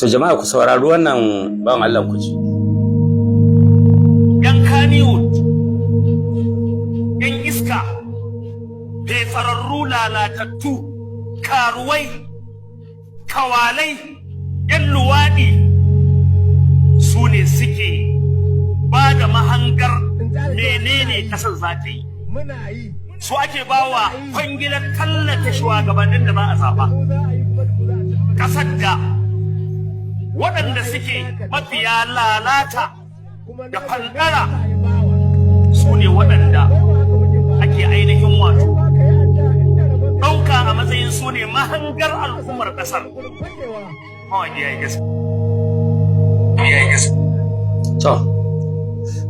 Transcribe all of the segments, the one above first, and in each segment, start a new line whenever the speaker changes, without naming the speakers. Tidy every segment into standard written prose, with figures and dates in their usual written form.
To jama'a, ku saurari wannan bawan Allah ku ji.
Yan Kannywood, yan iska, fefararru, lalatattu, karuwai, kawalai, yan luwaɗi, su ne suke ba da mahangar menene ƙasar za ta yi. Su ake bawa kwangilar tallata shugabannin da za a zaba. Ƙasar da waɗanda suke mafiya lalata da fandara su ne waɗanda ake ainihin wato ɗauka a matsayin su ne mahangar al'ummar ƙasar. Mawaƙi ya yi gaske.
To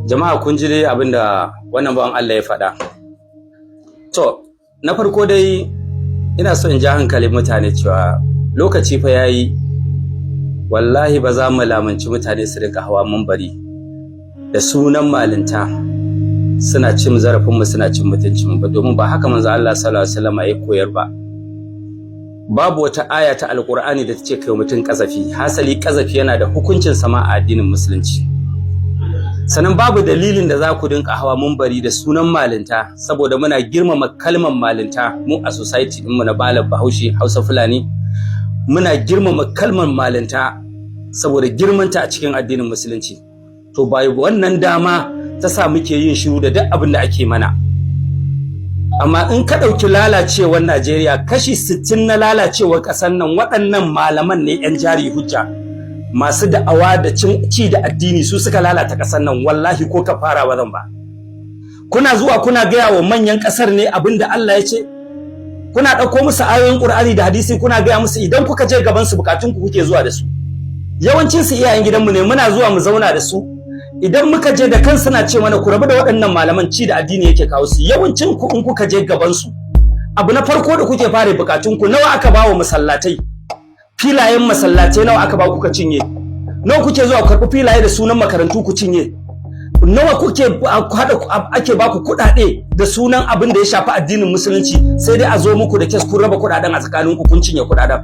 jama'a, kun ji dai abin da wannan bawan Allah ya faɗa. To, na farko dai ina so in ja hankalin mutane cewa lokaci fa yayi. Wallahi ba za mu lamunci mutane su rinka hawa mambari da sunan malinta suna cin zarafinmu, suna cin mutuncinmu ba, domin ba haka manzo Allah sallallahu alaihi wasallam ya koyar ba. Babu wata aya ta Alkur'ani da ta ce kai mutum kazafi. Hasali kazafi yana da hukuncin sama a addinin Musulunci. Sannan babu dalilin da za ku dinka hawa mumbari da sunan malinta, saboda muna girmama kalmar malinta. Mu a society ɗinmu na malam Bahaushe, Hausa, Fulani, muna girmama kalmar malinta saboda girmanta a cikin addinin Musulunci. To ba wannan dama ta sa muke yin shiru da duk abin da ake mana. Amma in ka ɗauki lalacewar Najeriya, kashi 60 na lalacewar ƙasar nan waɗannan malaman ne, 'yan jari hujja masu da'awa da ci da addini, su suka lalata ƙasar nan. Wallahi ko ka fara ba zan ba. Kuna zuwa kuna gaya wa manyan ƙasar ne abin da Allah ya ce? Kuna ɗauko musu ayoyin Ƙur'ani da hadisi kuna gaya musu? Idan kuka je gaban su, bukatun ku kuke zuwa da su. Yawancin su iyayen gidanmu ne. Muna zuwa mu zauna da su. Idan muka je, da kan suna ce mana, "Ku rabu da waɗannan malaman, ci da addini yake kawo su." Yawancin ku in kuka je gaban su, abu na farko da kuke fara, bukatun ku. Nawa aka bawa masallatai? Filayen masallatai nawa aka ba kuka cinye? Nawa kuke zuwa karɓi filaye da sunan makarantu ku cinye? Nawa kuke hada ake baku kuɗaɗe da sunan abin da ya shafi addinin Musulunci, sai dai a zo muku da case, kun raba kuɗaɗen a tsakaninku, kun cinye kuɗaɗen?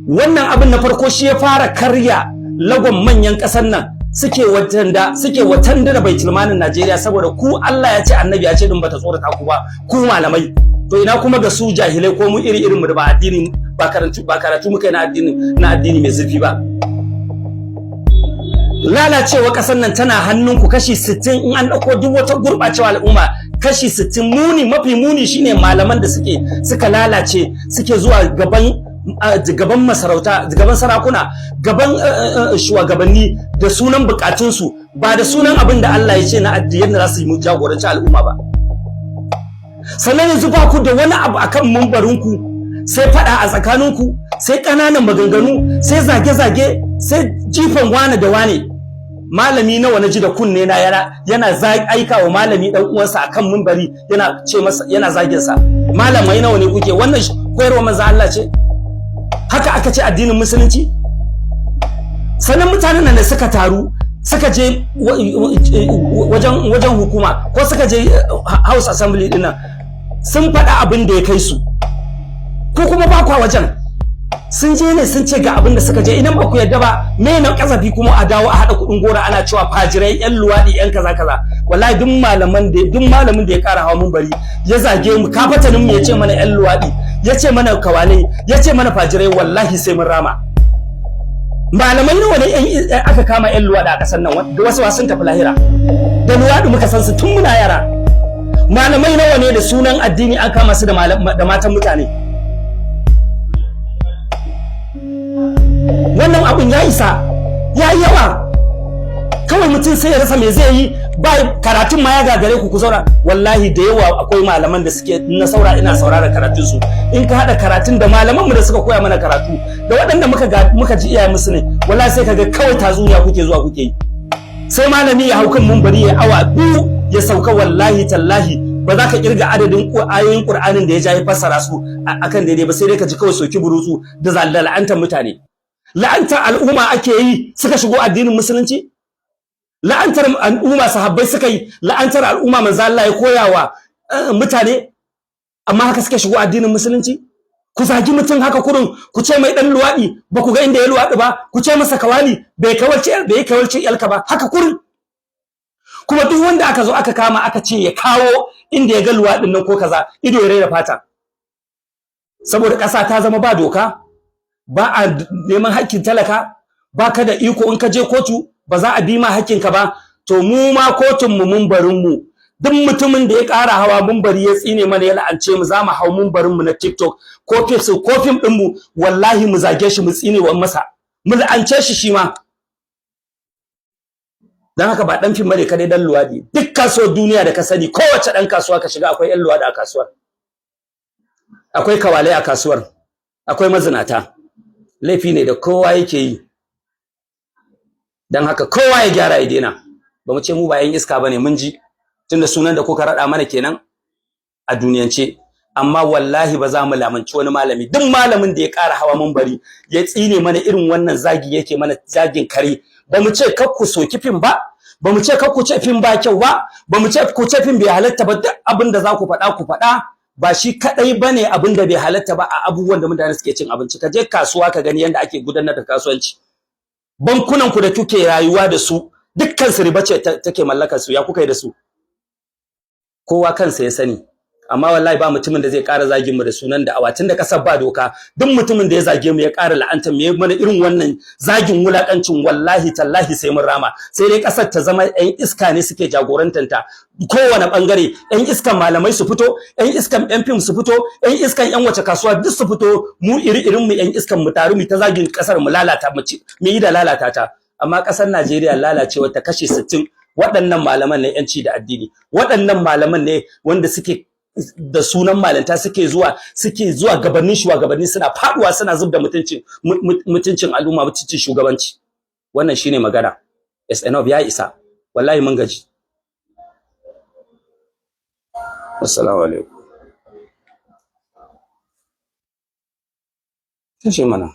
Wannan abin na farko shi ya fara karya lagon manyan ƙasar nan, suke watanda da baitulmanin Najeriya, saboda ku Allah ya ce, Annabi ya ce din bata tsorata ku ba, ku malamai. To ina kuma ga su jahilai ko mu iri irin mu da ba addini ba, karatu ba, karatu muka na addini, na addini mai zurfi ba? Lalacewa ƙasar nan tana hannunku kashi 60. In an ɗauko duk wata gurɓacewa al'umma, kashi 60, muni mafi muni shine malaman da suka lalace, suke zuwa gaban masarauta, gaban sarakuna, gaban shugabanni da sunan bukatunsu, ba da sunan abin da Allah ya ce na addinin da za su yi jagoranci al'umma ba. Sannan yanzu ba ku da wani abu akan mumbarinku sai fada a tsakaninku, sai ƙananan maganganu, sai zage-zage, sai jifan wane da wane. Malami nawa na ji da kunne na yana aika wa malami dan uwansa akan mumbari, yana ce masa, yana zagin sa? Malamai nawa ne kuke wannan? Koyarwa manzo Allah ce? Haka aka ce addinin Musulunci? Sannan mutanen nan da suka taru suka je wajen hukuma ko suka je House Assembly dinnan, sun faɗa abin da ya kai su. Ko kuma ba kwa wajen, sun je ne sun ce ga abin da suka je. Idan ba ku yarda ba, me na kazafi kuma a dawo a haɗa kuɗin gora ana cewa fajirai, yan luwaɗi, yan kaza kaza? Wallahi duk malamin da ya ƙara hawa bari ya zage mu kafatanin mu, ya ce mana yan luwaɗi, ya ce mana kawalai, ya ce mana fajirai, wallahi sai mun rama. Malamai nawa ne yan aka kama yan luwaɗi a ƙasar nan, da wasu sun tafi lahira? Da luwaɗi muka san su tun muna yara. Malamai nawa ne da sunan addini an kama su da matan mutane? Wannan abun ya isa, ya yi yawa. Kawai mutum sai ya rasa me zai yi. Ba karatun ma ya gagare ku, ku zauna. Wallahi da yawa akwai malaman da suke na saura, ina saurara karatun su. In ka hada karatun da malaman mu da suka koya mana karatu da waɗanda muka ji iyayen musu ne, wallahi sai kaga kawai tatsuniya kuke zuwa kuke yi. Sai malami ya hau kan mumbari ya awa 2 ya sauka. Wallahi tallahi ba za ka kirga adadin ayoyin Qur'anin da ya ja ya fassara su akan daidai ba, sai dai ka ji kawai soki burutsu da la'antar mutane. La'antar al'umma ake yi suka shigo addinin Musulunci? La'antar al'umma sahabbai suka yi? La'antar al'umma manzo Allah ya koyawa mutane? Amma haka suka shigo addinin Musulunci? Ku zagi mutum haka kurun, ku ce mai dan luwaɗi, ba ku ga inda ya luwaɗi ba. Ku ce masa kawali, bai kawalce yalka ba, haka kurun. Kuma duk wanda aka zo aka kama, aka ce ya kawo inda ya ga luwaɗin nan ko kaza, ido ya raina fata. Saboda ƙasa ta zama ba doka, ba a neman haƙƙin talaka, ba ka da iko. In ka je kotu, ba za a bi ma haƙƙinka ba. To, mu ma kotun mu mumbarin mu. Duk mutumin da ya ƙara hawa mumbari ya tsine mana, ya la'ance mu, za mu hau mumbarin mu na TikTok ko Facebook ko fim ɗin mu, wallahi mu zage shi, mu tsine wa masa, mu la'ance shi shi ma. Dan haka ba dan fim bane kadai dan luwadi. Duk kasuwar duniya da ka sani, kowace dan kasuwa ka shiga, akwai yan luwadi a kasuwar, akwai kawalai a kasuwar, akwai mazinata. Laifi ne da kowa yake yi. Dan haka kowa ya gyara, ya daina. Ba mu ce mu ba yan iska bane, mun ji, tunda sunan da kuka rada mana kenan a duniyance. Amma wallahi ba za mu lamunci wani malami, duk malamin da ya ƙara hawa mumbari ya tsine mana irin wannan zagi, yake mana zagin kare. Ba mu ce kar ku soki fim ba, ba mu ce kar ku ce fim ba kyau ba, ba mu ce ku ce fim bai halatta ba. Duk abin da za ku faɗa, ku faɗa. Ba shi kadai bane abin da bai halatta ba a abubuwan da mutane suke cin abinci. Ka je kasuwa ka gani yanda ake gudanar da kasuwanci. Bankunan ku da kuke rayuwa da su, dukkan su riba ce take mallakar su. Ya kuka yi da su? Kowa kansa ya sani. Amma wallahi ba mutumin da zai ƙara zagin mu da sunan da awatin da kasar ba doka. Duk mutumin da ya zage mu, ya ƙara la'anta mu, ya mana irin wannan zagin wulakancin, wallahi tallahi sai mun rama. Sai dai kasar ta zama ƴan iska ne suke jagorantanta kowane bangare. Ƴan iskan malamai su fito, ƴan iskan ƴan fim su fito, ƴan iskan ƴan wace kasuwa duk su fito. Mu iri irin mu ƴan iskan mu taru mu ta zagin kasar, mu lalata, mu ci mu yi da lalata ta. Amma kasar Najeriya lalacewa ta kashe 60, waɗannan malaman ne ƴanci da addini, waɗannan malaman ne wanda suke da sunan malanta suke zuwa gabanin shugabanni, suna faduwa, suna zubda mutuncin al'umma, mutuncin shugabanci. Wannan shine magana. Is enough, ya isa. Wallahi mun gaji. Assalamu alaikum. Kashe mana.